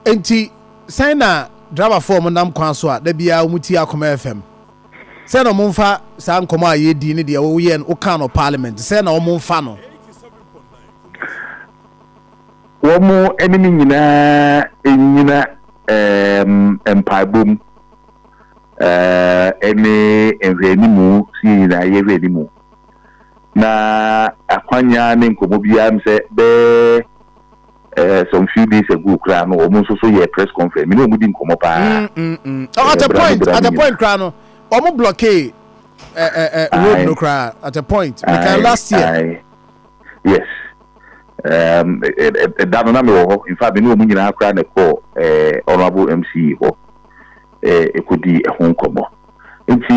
Nti sɛn na driverfoɔ a wɔnam kwan so a da biara wɔtie Akoma FM, sɛn na wɔmfa saa nkɔmmɔ a yɛredi ne deɛ woyɛ no wokaa no parliament, sɛn na wɔmfa no? Wɔn ne me nyinaa nnyina mpaebɔ mu ne nhwɛanimu, sɛ yɛn nyinaa yɛhwɛ animu. Na akwanya ne nkɔmmɔ biara m sɛ bɛɛ eh, some few days ago koraa no wɔn nso so yɛ press conference me ne wɔn di nkɔmmɔ paa. Oh, at a point at a point koraa no wɔn blockade road no koraa at a point meka last year. Yes, ɛda no na mewɔ hɔ. In fact, me ne wɔn nyinaa koraa na ɛkɔɔ honourable MC hɔ ɛkɔdii ɛho nkɔmmɔ, nti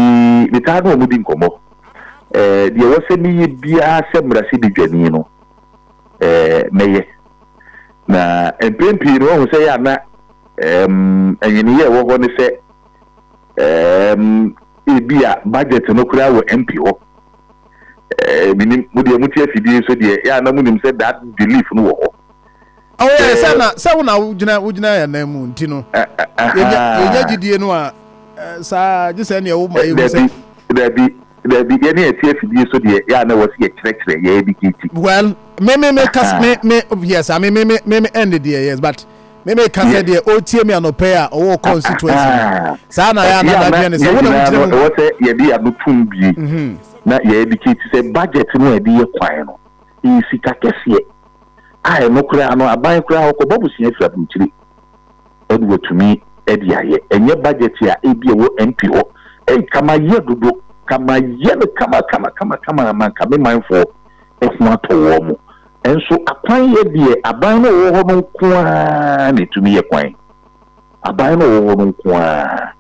metaa ne wɔn di nkɔmmɔ. Deɛ ɛwɔ sɛ meyɛ biara sɛ mmarahyɛbadwani no, mɛyɛ. Na mpɛn pii no wahu sɛ yɛ a na ɛnweneyɛ ɛwɔ hɔ ne sɛ ebi a budget no koraa wɔ MP hɔ. Menim mo deɛ mote afidie so deɛ, yɛ a na monim sɛ that belief no wɔ hɔ. Oh yeah, sɛ na sɛ wo na wogyina yɛn nan mu nti no yɛnya gyidie no a, saa gye sɛ neɛ wo ma yɛhu sɛ. Dabi, dabi, yɛne yɛte afidie so deɛ, yɛ a na ɛwɔ sɛ yɛkyerɛkyerɛ, yɛ educate. Well, me kas me yes, I mean me end deɛ, yes, but me ka sɛ deɛ ɔtie me anɔpɛ a ɔwɔ constituency no saa na yɛ a na n'adwene ne sɛ wo na wogyina mu. Ɛwɔ sɛ yɛde ano tum bie na yɛ educate sɛ budget no a yɛde yɛ kwan no ɛyɛ sika kɛseɛ a ɛno koraa no aban koraa ɔkɔbɔ bosea afiri aburokyire ɛde watumi ɛde ayɛ. Ɛnyɛ budget a ebi ɛwɔ MP hɔ. Ɛy kama yɛ dodo, kama yɛ no kama kama kama kama ama nka me manfoɔ ɛho atɔ wɔn mo. Nso akwan yɛ deɛ, aban no wɔ hɔ no nko ara na ɛtumi yɛ kwan. Aban no wɔ hɔ no nko ara.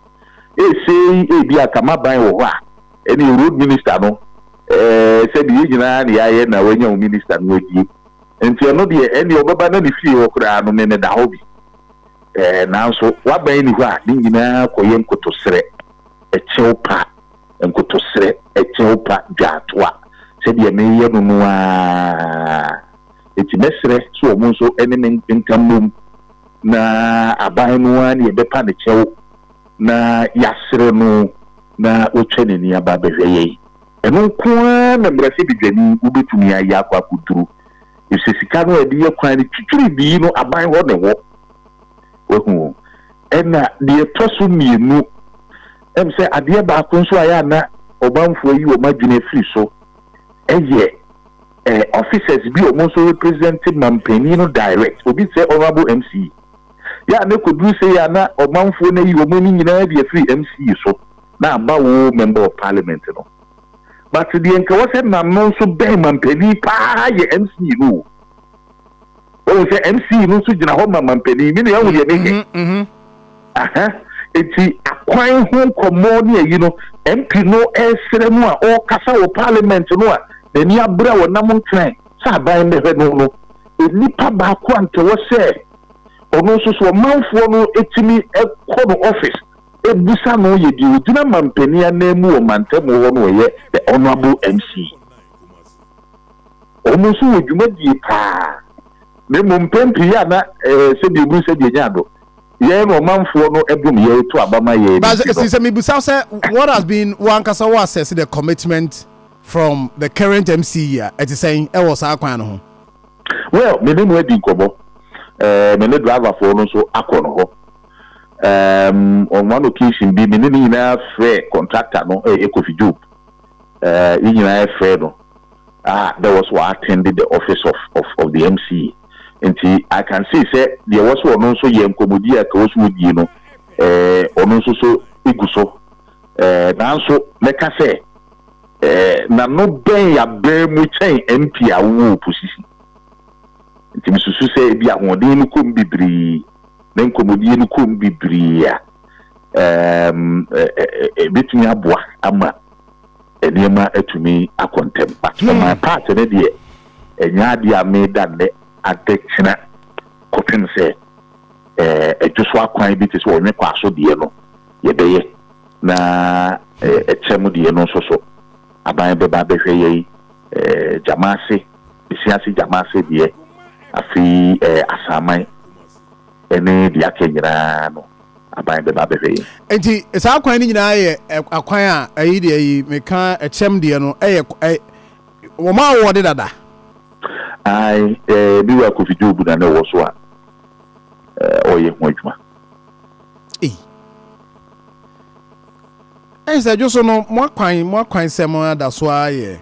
Esei ebi a kama aban wɔ hɔ a ɛne road minister no, sɛbi yɛn nyinaa na yɛayɛ na wanya wo minister no adie, nti ɛno deɛ ɛne ɔbɛba na ne fie hɔ koraa no me meda hɔ bi. Nanso waban ni hɔ a ne nyinaa kɔyɛ nkotosrɛ, ɛkyɛw pa, nkotosrɛ, ɛkyɛw pa, dwaatoa sɛdeɛ meyɛ no ara. Eti mɛsrɛ sɛ wɔn nso ne me nka mmom na aban no ara ne yɛbɛpa ne kyɛw na yɛasrɛ no na watwa n'ani aba abɛhwɛ yɛn. Ɛno nko ara na mmarahyɛbadwani wobɛtumi ayɛ akɔ akɔduru, efisɛ sika no a yɛde yɛ kwan no twitwiri bii no aban hɔ na ɛwɔ. Wahu? Ɛna deɛ ɛtɔ so mmienu, ɛm sɛ adeɛ baako nso a yɛ a na ɔmanfoɔ ayi wɔn adwene afiri so ɛyɛ officers bi a wɔn nso represent mampanin no direct, obi sɛ honourable MC. Yɛ a na kɔduru sɛ yɛ a na ɔmanfoɔ no ayi wɔn ani nyinaa de afiri MC so na aba wo member of parliament no. But deɛ nka wɔ sɛ n'ano nso bɛn mampanin paa yɛ MC no o. Wɔn sɛ MC no nso gyina hɔ ma mampanin, mi nua, ehu deɛ mehwɛ. Aha, eti akwan ho nkɔmmɔ ne ayi no, MP no ɛresrɛ no a ɔrekasa wɔ parliament no a n'ani abere a wɔnam nkran sɛ aban bɛhwɛ no, nipa baako a nka wɔ sɛ ɔno nso so ɔmanfoɔ no etimi ɛkɔ no office ebusa no yɛ deɛ ogyina mampanin anan mu wɔ mantam hɔ no, ɔyɛ the honourable MC. Wɔn nso wɔ dwumadie paa, na mmom mpɛn pii a na sɛdeɛ obi sɛdeɛ nya do yɛn na ɔmanfoɔ no ɛdom yɛn to aba ma yɛn. But sɛ mibusa sɛ what has been wankasa wo assess the commitment from the current MC a, ɛte sɛn ɛwɔ saa kwan no ho? Well, me ne no adi nkɔmmɔ, me ne driverfoɔ no nso akɔ no hɔ. On one occasion bi, me ne ne nyinaa frɛ contractor no, Kofi Job, yɛn nyinaa frɛ no a that was what attended the office of the MC. Nti I can see sɛ deɛ ɛwɔ so ɔno nso yɛ nkɔmmɔdi a kɛwɔ so wɔdie no, ɔno nso so egu so. Nanso mɛka sɛ n'ano bɛn yabɛn mu kyɛn MP a wowɔ opposition. Nti mesusu sɛ ebi ahoɔden no kɔm bebree na nkɔmmɔdie no kɔm bebree a ebetumi aboa ama nneɛma atumi akɔ ntɛm. But on my part ne deɛ, ɛnyɛ adeɛ a meda nnɛ adɛkyena kɔpem sɛ ɛdwo so akwan bi te sɛ ɔnwe kɔ aso deɛ no yɛbɛyɛ na ɛkyɛm deɛ no nso so aban bɛba bɛhwɛ yɛn, Gyama ase, Besi ase, Gyama ase deɛ, afei Asaman. Ɛne deɛ aka nyinaa no, aban bɛba abɛhwɛ yɛn. Nti saa kwan no nyinaa yɛ akwan a ɛyi deɛ yi meka ɛkyɛm deɛ no ɛyɛ ɛ wɔn a wɔde dada. Ae, ɛɛ me wura Kofi Job na na ɛwɔ so a ɔyɛ ho adwuma. Ei. Ɛyɛ sɛ dwo so no mo akwan mo akwan sɛm ada so ara yɛ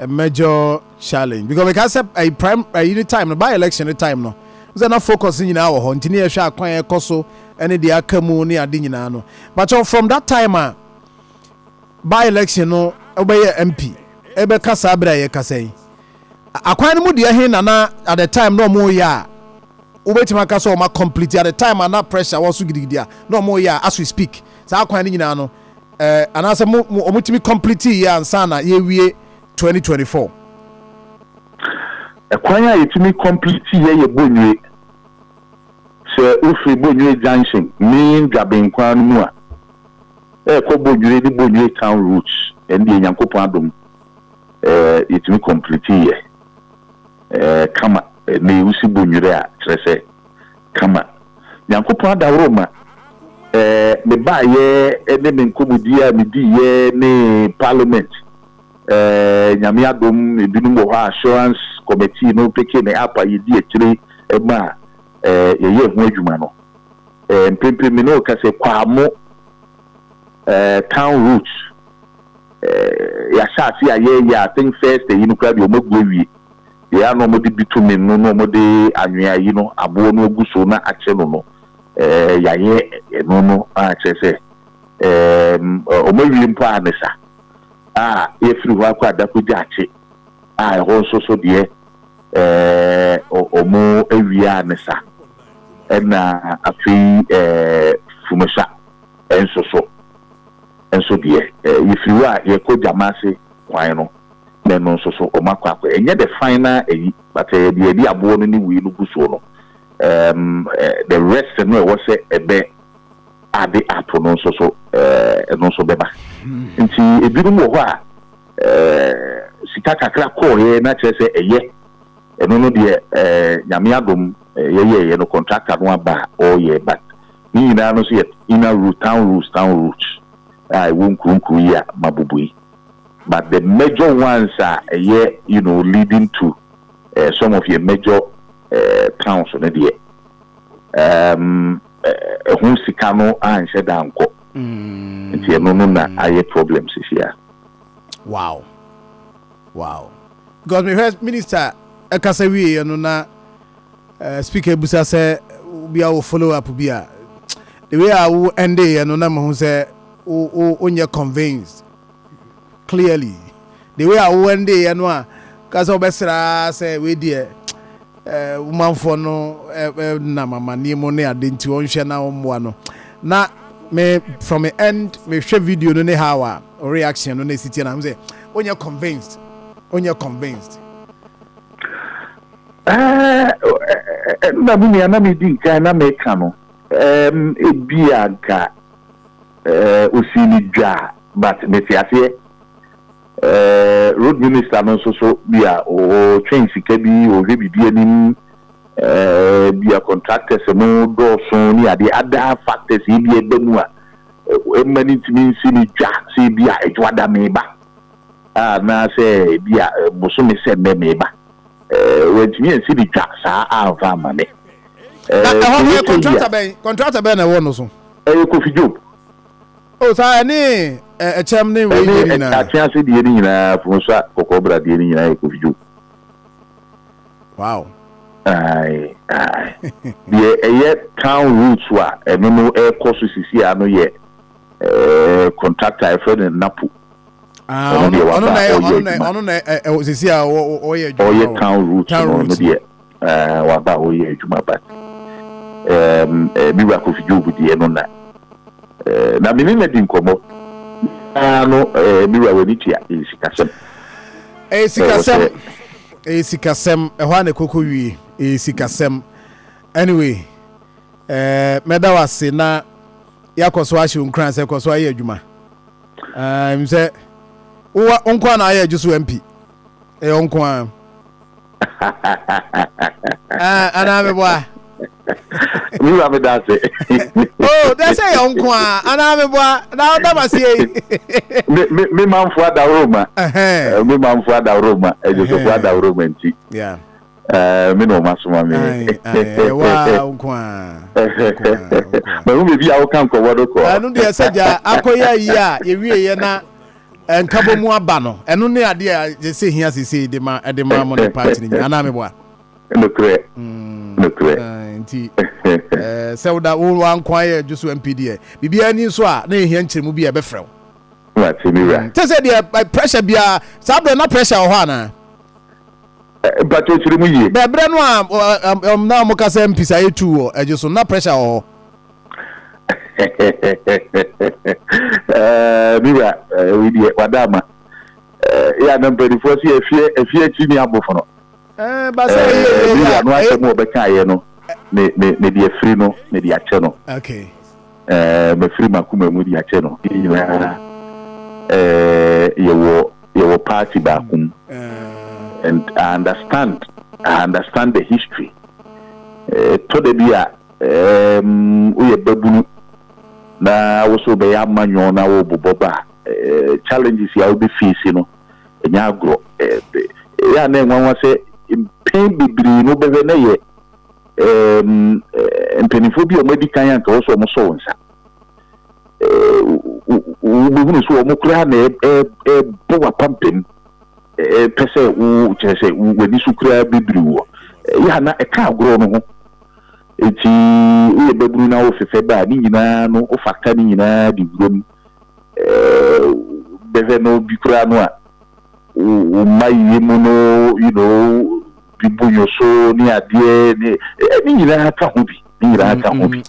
a major challenge because meka sɛ ɛyi prime ɛyi ne time no by election ne time no sɛ na focus nyinaa wɔ hɔ nti ne yɛhwɛ akwan a ɛkɔ so ɛne deɛ aka mu ne ade nyinaa no, but from that time a by election no wobɛyɛ MP ɛbɛka saa berɛ a yɛkasa yi, akwan no mu deɛ he na na at the time na ɔmo yɛ a wobɛtumi aka sɛ ɔma complete at the time a na pressure wɔ so gidigidi a na ɔmo yɛ a, as we speak, saa akwan no nyinaa no anaasɛ mo ɔmo tumi complete yɛ ansa na yɛwie 2024? Ɛkwan a yɛtumi complete yɛ Bonwire. Sɛ wofiri Bonwire Junction main dwabenkwan no mu a ɛɛkɔ Bonwire ne Bonwire town routes, ɛno deɛ Nyankopɔn adom, yɛtumi complete yɛ kama. Ɛnɛ wosi Bonwire a, kyerɛ sɛ kama. Nyankopɔn adaworo ma mebaayɛ ne me nkɔmmɔdi a mediiɛ ne parliament, Nyame adom, ebinom wɔ hɔ a assurance committee no pick ne up a yɛdi akyire ma a yɛyɛ ho adwuma no. Mprempren me ne wo ka sɛ Kwamo town route yɛahyɛ ase a yɛyɛ. I think first ɛyi no koraa deɛ, ɔmo agu awie deɛ a na ɔmo de bitumen no na ɔmo de anwea yi no aboɔ no agu so na akyɛ no, yɛayɛ ɛno no a kyerɛ sɛ ɔmo awie mpo a ne sa a yɛfiri hɔ akɔ Adako Gyaakye a ɛhɔ nso so deɛ, ɔmo awie a ne sa. Ɛna afei Fumesa nso so nso deɛ, yɛfiri hɔ a yɛkɔ Gyamaase kwan no na ɛno nso so ɔmo akɔ ɛnyɛ the final ɛyi, but ɛyɛ deɛ yɛde aboɔ no ne wei no gu soɔ no. The rest no ɛwɔ sɛ ɛbɛ ade ato no nso so, ɛno nso bɛba. Nti ebinom wɔ hɔ a sika kakra kɔɔyɛ na kyerɛ sɛ ɛyɛ ɛno no deɛ, Nyame adom, yɛyɛɛyɛ no, contractor no aba a ɔreyɛ, but ne nyinaa no nso yɛ inner route, town routes a ɛwɔ nkuronkuro yi a mabobo yi. But the major ones a ɛyɛ leading to some of your major towns no deɛ, ɛho sika no anhyɛ da nkɔ, nti ɛno no na ayɛ problem sisi a. Wow, because mehwɛ minister ɛkasa wieɛ no na speaker busa sɛ obi a wo follow up bi a, the way a wo ɛndeeɛ no na mahu sɛ wo wo wonyɛ convinced clearly. The way a wo ɛndeeɛ no a ka sɛ wobɛsraa sɛ wei deɛ, womanfoɔ no nam amanneɛ mu ne ade nti wɔnhwɛ na wɔmmoa no na me from me end mehwɛ video no ne how a reaction no na ɛsi tie na sɛ wonyɛ convinced, wonyɛ convinced. Na me nua, na medi nkan na meka no, ebi a nka osi ne dwa, but mete aseɛ, road minister no nso so bi a ɔtwɛn sika bi, ɔhwɛ biribi anim bi a contractors no dɔɔso ne adeɛ, other factors yi bi ɛba mu a ɛma ne ntumi nsi ne dwa sɛ ebi a ɛdwoada meba anaasɛ ebi a bosome sɛ nnɛ meba. Wɔntumi nsi ne dwa saa amfa ama me. Na ɛhɔ no yɛ contractor bɛn na ɛwɔ no so? Ɛyɛ Kofi Job. O saa, ɛne ɛkyɛm ne wei deɛ ɛne nyinaa? Atease deɛ no nyinaa, Funsa kɔkɔɔ bra deɛ no nyinaa yɛ Kofi Job. Ae, ae. Deɛ ɛyɛ town route a ɛno no ɛkɔ so sisi a no yɛ contractor a yɛfrɛ no Napo. Ah, ɔno ɔno deɛ ɔno waba na a ɛyɛ ɔyɛ ɔno na adwuma. Ɔno na ɛ ɛ sisi a ɔyɛ adwuma ɔyɛ wɔ town route town no no route no. Deɛ waba a ɔyɛ adwuma, but me wura Kofi Job deɛ no na na mene na di nkɔmmɔ naa no, me wura, w'ani tua, ɛyɛ sikasɛm. Ɛyɛ ɛwɔ sikasɛm. Sɛ Ɛyɛ sikasɛm, ɛhɔ a na ɛkɔkɔ wie, ɛyɛ sikasɛm. Anyway, mɛda wo ase na yɛakɔ so ahyɛ wo nkuran sɛ kɔ so ayɛ adwuma. Sɛ wowa wo nko a na ayɛ adwo so MP, ɛyɛ wo nko a anaa meboa? Mi wura mi da ase. Oh, dɛ sɛ yɛ nko a anaa meboa na ɔda ma seɛ yi. Me me me manfo adaworo ma. Me manfo adaworo ma. Ɛdwosofo adaworo ma nti. Yeah. Me na ɔma soma me. Ɛwɔ nko a. Mahu baabi a woka nkɔmmɔ no kɔ. Ɛno deɛ sɛ gya akɔyɛ ayi a yɛwie yɛ na nkabɔ mu aba no ɛno ne adeɛ a sɛ hia sesei de ma ɛde ma mo ne party no nyinaa anaa meboa. Nokorɛ, nokorɛ. Nti sɛ woda wo wanko ayɛ dwo so MP deɛ biribiara ni nso a na ɛhia nkyerɛmu bi a ɛbɛfrɛ wo. Mate me wura. Sɛ sɛ deɛ pressure biara saa berɛ na pressure wɔ hɔ anaa? Mpakyɛ kyerɛ mu yie. Bɛbrɛ no a na wɔn ka sɛ MPs ayɛ tu wɔ ɛgye so na pressure wɔ hɔ. Me wura, wei deɛ wada ama. Yɛ a na mpanimfoɔ sɛ efie efie akyi ni abofono. Eh, ba sɛ ɛyɛ yɛ yɛ. Wura no asɛm a ɔbɛkaeɛ no, me me mede afiri no, mede akyɛ no. Okay. Ɛɛ mafiri m'akoma mu de akyɛ no. Yɛn nyinaa ɛɛ yɛwɔ yɛwɔ party baako mu. And I understand, I understand the history. Ɛtɔ da bi a ɛɛm woyɛ babunu na wo so wobɛyɛ amanyɔ na wobobɔ ba a, challenges a wobɛ face no. Ɛnyɛ agorɔ. Ɛyɛ a na ɛnwanwa sɛ mpɛn bebree no wobɛhwɛ na ɛyɛ mpanimfoɔ bi a wɔadi kan a anka ɛwɔ sɛ wɔsɔ wo nsa. Wobɛhunu sɛ wɔn koraa na ɛrebɔ w'apampam pɛ sɛ wo kyerɛ sɛ w'ani so koraa bɛbiri woɔ. Ɛyɛ a na ɛka agorɔ no ho. Enti woyɛ babunu na wofefɛ ba a, ne nyinaa no wofakta ne nyinaa de wura mu. Bɛhwɛ no bi koraa no a wo mma yie mu no you know bi bu nyo so ne adeɛ ne ne nyinaa ka ho bi ne nyinaa ka ho bi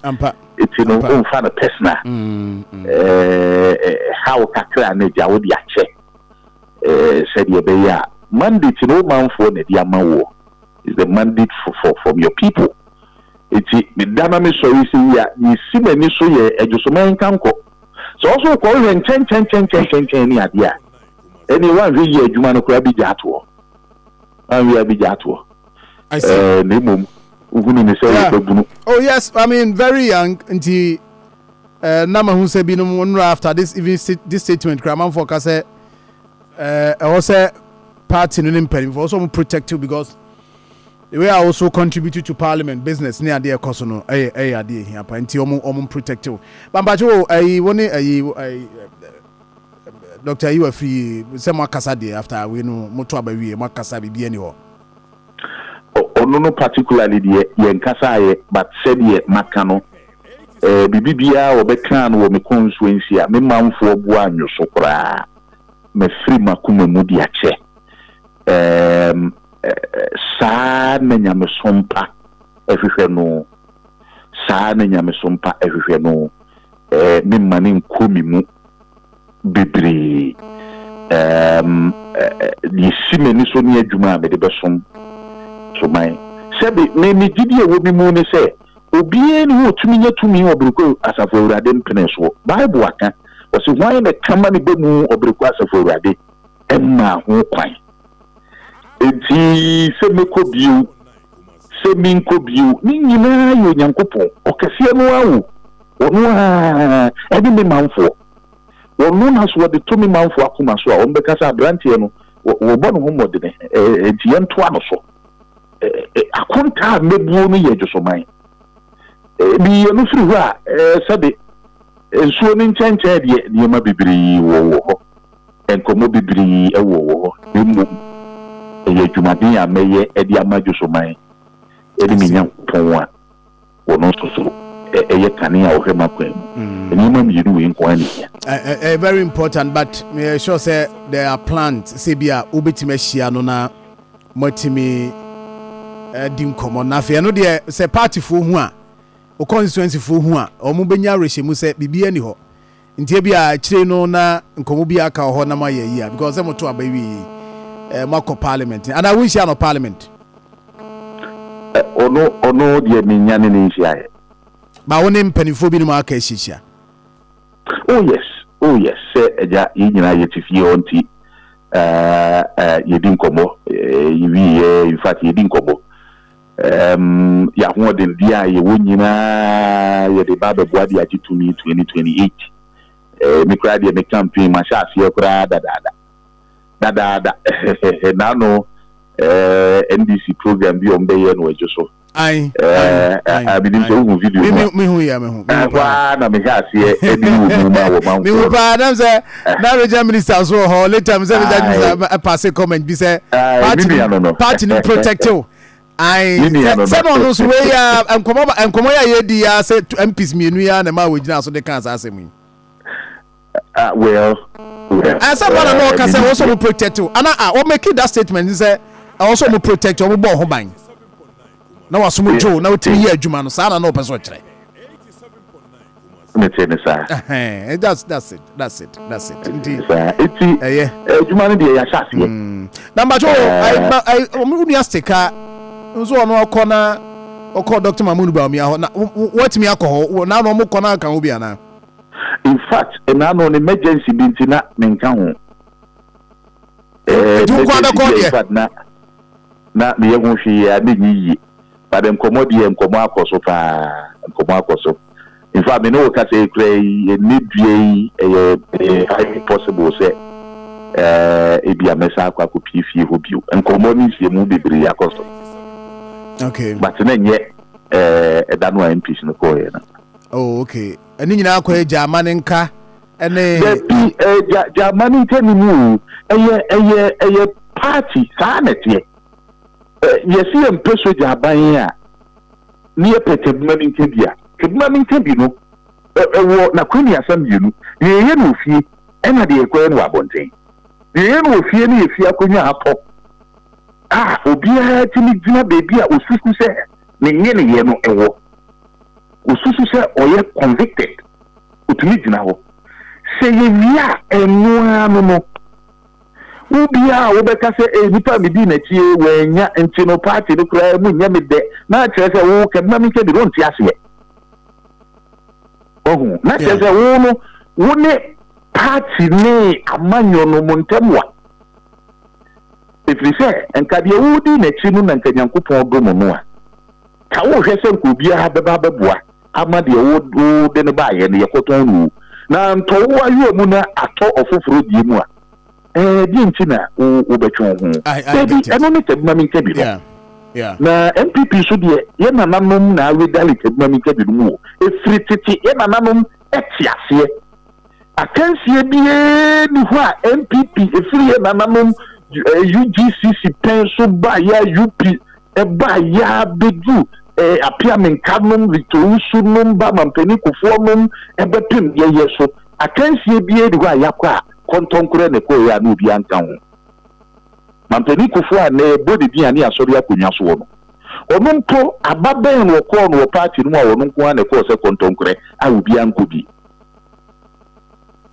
eti no womfa no personal haw kakra na agya wo de akyɛ sɛdeɛ ɛbɛyɛ a mandate no wo manfoɔ na ɛde ama woɔ is the mandate for, for, from your people eti meda na mesɔre sɛ yi a deɛ esi m'ani so yɛ adwosoman nkankɔ. Sɛ wo nso wokɔhwehwɛ nkyɛnkyɛnkyɛnkyɛnkyɛn ne adeɛ a, ɛnneɛ woanhwɛ yie a adwuma no koraa bɛgya ato hɔ. Woanhwɛ yie a bɛgya ato hɔ. I see. Eh, na mmom wohunu ne sɛ Yeah. woyɛ babunu. Oh yes, I mean very young nti eh, na mahu sɛ binom nnora after this even this statement koraa amanfoɔ ka sɛ eh, ɛwɔ sɛ party no ne mpanimfoɔ ɛwɔ sɛ wɔn protect you because The way a wo so contribute to parliament business ne adeɛ ɛkɔ so no ɛyɛ ɛyɛ adeɛ ehia pa nti ɔmo ɔmo protect wo. Ba mpakyɛ o ɛyi wo ne ɛyi ɛyi Doctor ayi wa firi sɛ mo akasa deɛ after wei no mo to aba wie mo akasa biribi ɛni hɔ. Ɔno no particularly deɛ yɛn kasaeɛ but sɛdeɛ maka no eh, biribi biara wɔbɛkaa no wɔ me constituency a me manfoɔ boa anwo so koraa mafiri makoma mu de akyɛ. Ɛɛm, saa na nyamesom pa hwehwɛ no. Saa na nyamesom pa hwehwɛ no. Ɛɛ, memma no nkɔ me mu bebree. Ɛɛm, deɛ esi m'ani so ne adwuma a mede bɛsom Soman. Sɛbe, me, me gyidi a ɛwɔ me mu ne sɛ, obiara nni hɔ a otumi nya tumi wɔ bere ko Asafo Awurade mpene soɔ. Bible aka, ɔse, Hwan na ɛka ma ne ba mu wɔ bere ko Asafo Awurade mmaa ho kwan. Enti sɛ mɛkɔ bio, sɛ menkɔ bio, ne nyinaa yɛ Onyankopɔn, ɔkɛseɛ no ara o, ɔno ara ɛne me manfoɔ. Ɔno na so wɔde to me manfoɔ akoma so a, wɔbɛka sɛ aberanteɛ no, wɔbɔ ne ho mmɔdene, enti yɛntoa no so. Akontaa a mɛbuo no yɛ dwosoman. Meyɛ no firi hɔ a, sɛbe nsuo no nkyɛnkyɛn deɛ, nneɛma bebree wɔ wɔ hɔ. Nkɔmmɔ bebree wɔ wɔ hɔ, na mmom ɛyɛ adwumaden a mɛyɛ de ama Dwosoman ne me Nyankopɔn a ɔno nso so yɛ kanea a ɔhwɛ m'akwan mu. Nneɛma mmienu wei nko ara na ehia. Ɛyɛ very important but meyɛ sure sɛ there are plans sɛ bi a wobɛtumi ahyia no na moatumi adi nkɔmmɔ na afei ɛno deɛ sɛ partyfoɔ hu a wo constituencyfoɔ hu a wɔn bɛnya awerɛhyɛmu sɛ biribiara ni hɔ. Nti ebia akyire no na nkɔmmɔ bi aka wɔ hɔ na moayɛ ayi a because sɛ moto aba wie yi eh, moakɔ parliament anaa wonhyia no parliament? Ɔno ɔno deɛ menya ne ne nhyiaeɛ. Ba wo ne mpanimfoɔ binom aka ahyiahyia? Oh yes, oh yes, sɛ agya yɛn nyinaa yɛte fie hɔ nti uh, uh, yɛdi nkɔmmɔ, uh, yɛwieɛ in fact yɛdi nkɔmmɔ. Yɛahoɔdendeɛ a yɛwɔ nyinaa yɛde ba abɛboa de agye tumi 2028. Me koraa deɛ, me campaign mahyɛ aseɛ koraa dadaada dadaada. N'ano NDC program bi a wɔn bɛyɛ no Adwo so. Menim sɛ wohu video no. Mehu yɛ, mehu. Ɛhɔ a na mehyɛ aseɛ ɛde wɔ mu ma wɔ manfoɔ. Mehu paa nam sɛ na regional minister nso wɔ hɔ later, sɛ regional minister pass comment bi sɛ party no protect o. Ayi, sɛ na ɔno nso wei ya nkɔmɔ yɛ a yɛdi ya sɛ MPs mmienu ya na ɛma wɔgyina so de ka saa asɛm yi. Well. Ɛsɛ bɔ na na ɔka sɛ wɔsɔ mo protect o, ana a wɔ make that statement sɛ ɛwɔ sɛ ɔmo protect, ɔmo bɔ ɔho ban na wasom dwo na wotumi yɛ adwuma no saa na ɔpɛ sɛ ɔkyerɛ. Mete ne saa. That's it, that's it. Nti saa eti ɛyɛ adwuma no deɛ, yɛahyɛ aseɛ. Na mbatwo ayi, wo nua Sika nso, ɔno ɔkɔ na ɔkɔ Dr Mahmood Bawumia hɔ na wɔatumi akɔ hɔ na ɔmo kɔ na aka ho bi anaa? In fact, ɛna no emergency bi nti na menka ho. Nti wokɔ abɛkɔ deɛ? In fact, na meyɛ ho hwee a ne nyi yie, but nkɔmmɔ deɛ, nkɔmmɔ akɔ so paa, nkɔmmɔ akɔ so. In fact, me ne wo kasa yi kura yi, ɛnɛ dua yi, ɛyɛ highly possible sɛ ebi a mɛsa akɔpie fie hɔ bio. Nkɔmmɔ ne nhyiamu bebree akɔ so. But na nyɛ ɛda no a MPs no kɔɔyɛ no. Oh, okay. Ɛne nyinaa kɔ gya ne nka ɛne. Dabi, gya gyama ne nka ni mu o. Ɛyɛ party saa na ɛteɛ. Yɛsi yɛ mpɛ sogya aban a ne yɛpɛ kabima ne nka bi a, kabima ne nka bi no ɛwɔ n'akwannuasa mmienu: deɛ yɛyɛ no wɔ fie ɛna deɛ yɛkɔyɛ no wɔ abɔnten. Deɛ yɛyɛ no wɔ fie no yɛ fie akonnwa atɔ a obiara tumi gyina beebi a osusu sɛ ne nye ne yɛ no ɛwɔ, osusu sɛ ɔyɛ convicted, otumi gyina hɔ. Sɛ yɛwie a, ɛnoa no wo biara a wobɛka sɛ eh, nipa a medi n'akyi wɔanya nti no, party no koraa mu nyɛ me dɛ, na akyerɛ sɛ wo kabima mi nka bi no wonte aseɛ ɔhu, na kyerɛ sɛ wo no, wo ne party ne amanyɔ no mo ntam wa, ɛfiri sɛ nka deɛ wodi n'akyi no na nka Nyankopɔn dom no a ka wohwɛ sɛ nka obiara bɛba bɛboa ama deɛ wode no baayɛ no yɛkɔtɔn no o, na ntɔ wo ayɔ mu na atɔ ɔfoforɔ die mu a, deɛ nti na wobɛtwe wo ho? Dabi, ɛno ne kabima mi nka bi no. Na NPP so deɛ, yɛ nananom na awedale kabima mi nka bi no mu o. Ɛfiri tete yɛ nananom ɛte aseɛ, akansie biara ni hɔ a NPP ɛfiri yɛ nananom UGCC pɛn so ba yɛ UP ɛba yɛ abɛduru Appiah Menka nom, Victor Owusu nom, ba Mampanin Kufuor nom, ɛbɛpem yɛyɛ so, akansie biara ni hɔ a yɛakɔ a kɔntɔnkorɛ na ɛkɔɔ yɛ a na obiara nka ho. Mampanin Kufuor a na ɛbɔ ne din a ne asɔre akonnwa soɔ no, ɔno mpo aba bɛn na ɔkɔɔ no wɔ party no mu a ɔno nko ara na ɛkɔɔ sɛ kɔntɔnkorɛ a obiara nkɔ bi?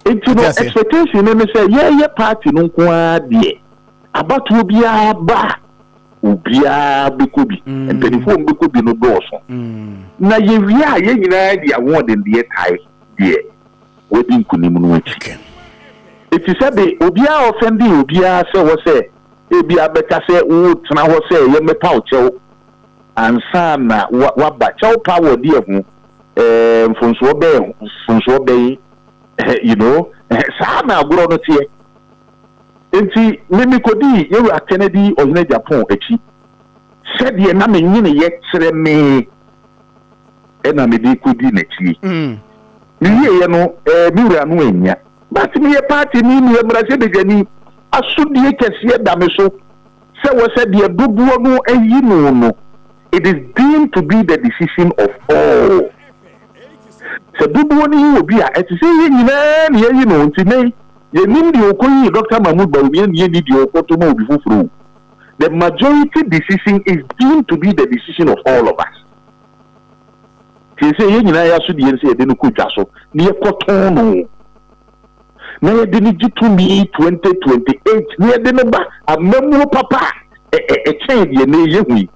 Nti no expectation no ne sɛ yɛyɛ party no nko ara deɛ, abatoɔ biara ba a, obiara bɛkɔ bi. Mpanimfoɔ a wɔbɛkɔ bi no dɔɔso, na yɛwie a, yɛn nyinaa di ahoɔdendeɛ tae deɛ wadi nkonim no akyi. Eti sɛ de obiara ɔfɛnde obiara sɛ wɔ sɛ ebi abɛka sɛ wotena hɔ sɛ yɛmmɛpa wo kyɛw ansa na waba kyɛw pa wɔ deɛ ho mfonsoɔ bɛyɛ mfonsoɔ bɛyi saa na agorɔ no teɛ. Nti mímí kɔdii yɛwura Kennedy Ohene Agyapong akyi sɛdeɛ na me nyene yɛ kyerɛ me, ɛna mede kɔdi n'akyi. Mewieɛ no, me wura no anya, but meyɛ party ni, meyɛ mmarahyɛbadwani, asodie kɛseɛ da me so sɛ wɔ sɛ deɛ dodoɔ no ayi no, it is deemed to be the decision of all. Sɛ dodoɔ no yi obi a, ɛte sɛ yɛn nyinaa na yɛyi no. Nti ne yɛnim deɛ ɔkɔyii Dr Mahmood Bawumia ne yɛnni deɛ ɔkɔto ma obi foforɔ o. The majority decision is deemed to be the decision of all of us. Tie sɛ yɛn nyinaa yɛ asodie sɛ yɛde no kɔ dwa so na yɛkɔtɔn no na yɛde no gye tumi 2028 na yɛde no ba amammuo papa a ɛkyɛn deɛ ne yɛhu yi.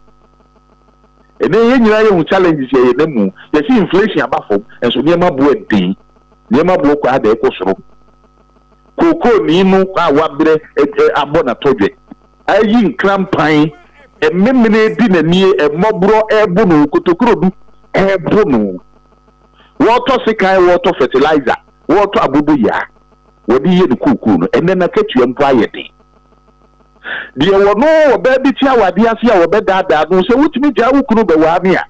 Ɛnɛ yɛn nyinaa yɛhu challenges yɛ yɛn nam mu. Yɛsi inflation aba fam, nso nneɛma boɔ ɛden, nneɛma boɔ kɔ ada ɛkɔ soro. Kookoo ni no a wabrɛ abɔ n'atɔdwe ayi nkrampan. Mmemene di n'anie, mmɔborɔ rebo no, kotokurodu rebo no. Wɔretɔ sekan, wɔretɔ fertilizer, wɔretɔ aboboyaa, wɔde yɛ ne kookoo no, ɛnnɛ n'akatua mpo ayɛ den. Deɛ wɔno ɔbaa bi te awadeɛ ase a wɔbɛdaadaa no sɛ wotumi gyaa wo kunu bɛwaa me a,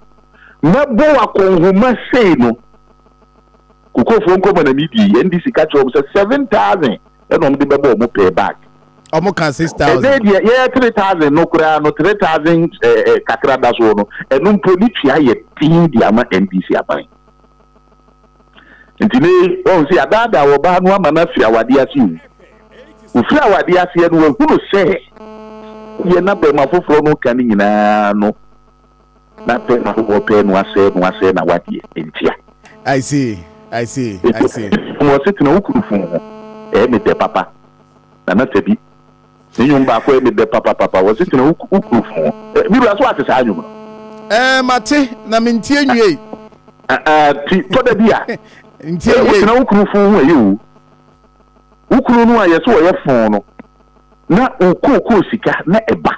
mɛbɔ wo akɔnhoma sei no. Kokofoɔ nkɔmmɔ na medie yi, NDC ka kyerɛ wɔn sɛ 7,000 ɛna wɔde bɛbɔ wɔn per bag. Ɔmo ka 6,000. Ɛnɛ deɛ yɛyɛ 3,000 no koraa no, 3,000 kakra da soɔ no, ɛno mpo ne tua yɛ den de ama NDC aban. Nti ne wɔn sɛ yɛadaadaa ɔbaa no ama no afiri awadeɛ ase o. Ofiri awadeɛ aseɛ no, wahunu sɛ yɛ na bɛrima foforɔ no ka no nyinaa no, na bɛrima foforɔ pɛɛ no asɛe no asɛe na wadeɛ ntia. I see. Wɔ se tena wo kunu fun ho, ɛyɛ me dɛ papa. Nana Tabi ne nnwom baako ɛyɛ me dɛ papapapa. Wɔ se tena wo kunu fun ho. Mi wura so ate saa nnwom no? Ɛɛ, mate na mentie nwie. Ti tɔ da bi a ntie nwie. Wotena wo kunu fun ho, ɛyɛ o. Wo kunu no a yɛsɛ wɔyɛ fon no na wo kookoo sika na ɛba.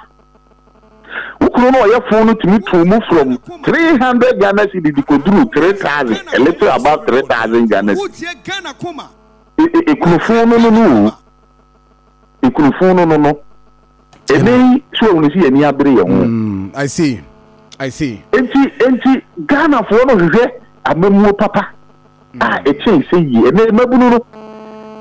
Wo kunu no ɔyɛ fon no tumi tu mu from 300 Ghana cedi de kɔduru 3,000, a little above 3,000 Ghana cedi. Ekunu fon no o, ekunu fon no ɛnɛ yi so ehunu si yɛn ani abere yɛn ho. I see. Nti Ghanafoɔ no hwehwɛ amamuo papa a ɛkyɛn sɛ yie. Ɛnɛ mmabunu no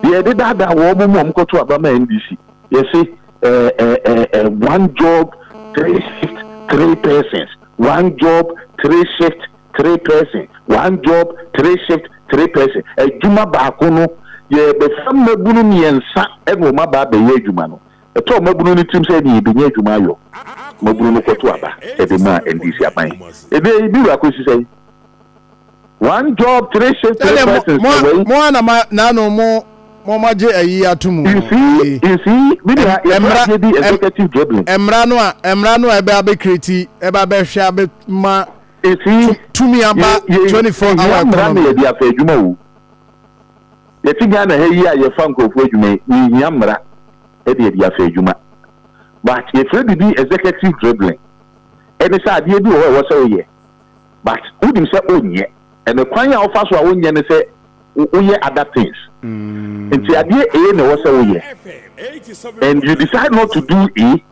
deɛ, yɛde daadaa wɔn mu a wɔkɔto aba ma NDC, yɛse ɛɛ ɛɛ ɛɛ one job, three shift, three persons, one job, three shift, three person, one job, three shift, three person. Adwuma baako no, yɛbɛfa mmabunu mmiɛnsa ɛna wɔn aba abɛyɛ adwuma no. Ɛtɔ mmabunu no tirim sɛ ɛne yɛbɛnya adwuma ayɔ. Mmabunu no kɔto aba ɛde maa NDC aban. Ebe yi bi wura akɔsi sɛ one job, three shift, three persons. Mo mo ana ma n'ano mo ma gye ayi ato mu. You see, bi ni yɛfrɛ adeɛ bi executive dribbling. Mmara no a ɛbɛ abɛ create, ɛbɛ abɛhwɛ abɛ ma You see, tumi aba 24 hour economy. Mmara na yɛde afa adwuma o. Yɛte Ghana ha yi a yɛfa nkurɔfoɔ adwuma yi, yɛhia mmara ɛde yɛde afa adwuma, but yɛfrɛ bibi executive dribbling. Ɛne sɛ adeɛ bi wɔ hɔ a ɛwɔ sɛ woyɛ, but wonim sɛ wonyɛ. Ɛnɛ kwan a wofa so a wonyɛ ne sɛ woyɛ other things. Nti adeɛ A na ɛwɔ sɛ woyɛ and you decide not to do A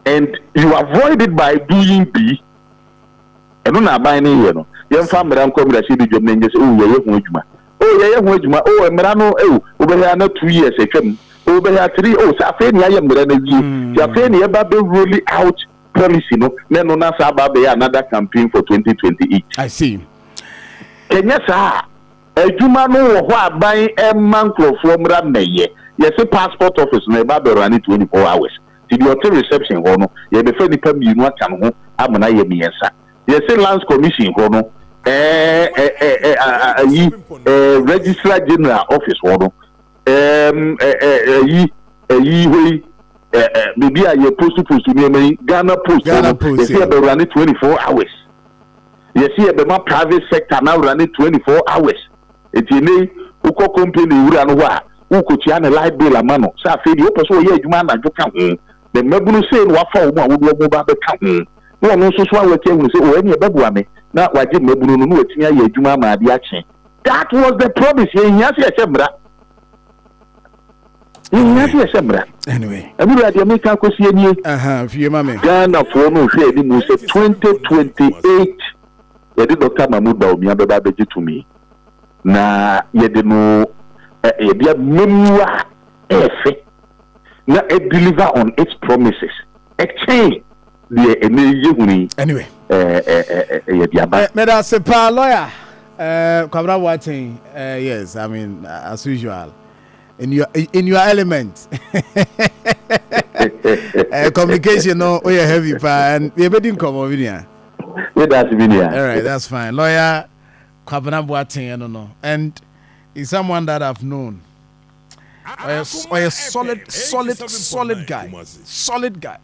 and you avoid it by doing B. Ɛno na aban no yɛ no. Yɛmfa mmara nkɔ mmarahyɛ bi dwam na nyɛ sɛ, oh, yɛyɛ ho adwuma, oh, yɛyɛ ho adwuma, oh, mmara no, oh, wobɛhwɛ ana 2 years atwam, oh, wobɛhwɛ a three, oh, sɛ afei ne ayɛ mmara no awie, nti afei ne yɛba bɛ roll out policy no na ɛno na saa aba abɛyɛ another campaign for 2028. I see. Kɛnyɛ saa a, adwuma no wɔ hɔ, aban ɛma nkurɔfoɔ mmra mmɛyɛ. Yɛsɛ passport office no ɛba abɛwura ne 24 hours, nti deɛ ɔte reception hɔ no, yɛbɛfa nipa mmienu aka ne ho ama no ayɛ mmiɛnsa. Yɛsɛ Lands Commission hɔ no, ɛɛ ɛɛ ɛɛ ayi ɛɛ Registrar General office hɔ no, ɛɛm ɛɛ ɛyi ɛyi hɔ yi, ɛɛ ɛ beebi a yɛ post post nneɛma yi, Ghana Post hɔ no, yɛsɛ yɛbɛwura ne 24 hours. Yɛsɛ yɛbɛma private sector n'awura ne 24 hours. Eti ene yi wokɔ company wura no hɔ a, wokɔtua ne light bill ama no sɛ afei deɛ wopɛ sɛ wɔyɛ adwuma anadwo ka ho na mmabunu sei na wafa wɔn a wode wɔn ba bɛka ho, na ɔno nso so awɔte ahunu sɛ o, ɛne ɛbɛboa me na wagye mmabunu no na watumi ayɛ adwuma ama adeɛ akye. That was the promise. Yɛhia sɛ yɛhyɛ mmara, yɛhia sɛ yɛhyɛ mmara. Anyway. Ɛno wura deɛ meka akɔsi anie. Fie ma me. Ghanafoɔ no hwɛ anim sɛ 2028 yɛde Dr Mahmood Bawumia bɛba abɛgye tumi na yɛde no yɛde amammuo a ɛɛfɛ na deliver on its promises ɛkyɛn deɛ ɛnɛ yɛhunu yi. Anyway. Yɛde aba. Meda ase paa, lawyer Kwabena Boateng. Yes, I mean, as usual, in your element, communication no oyɛ heavy paa, and yɛbɛdi nkɔmmɔ bi nua. Yɛda ase bi nua. All right, that's fine. Lawyer Kwabena Boateng no, and he's someone that I've known. Ɔyɛ solid, solid, solid guy, solid guy.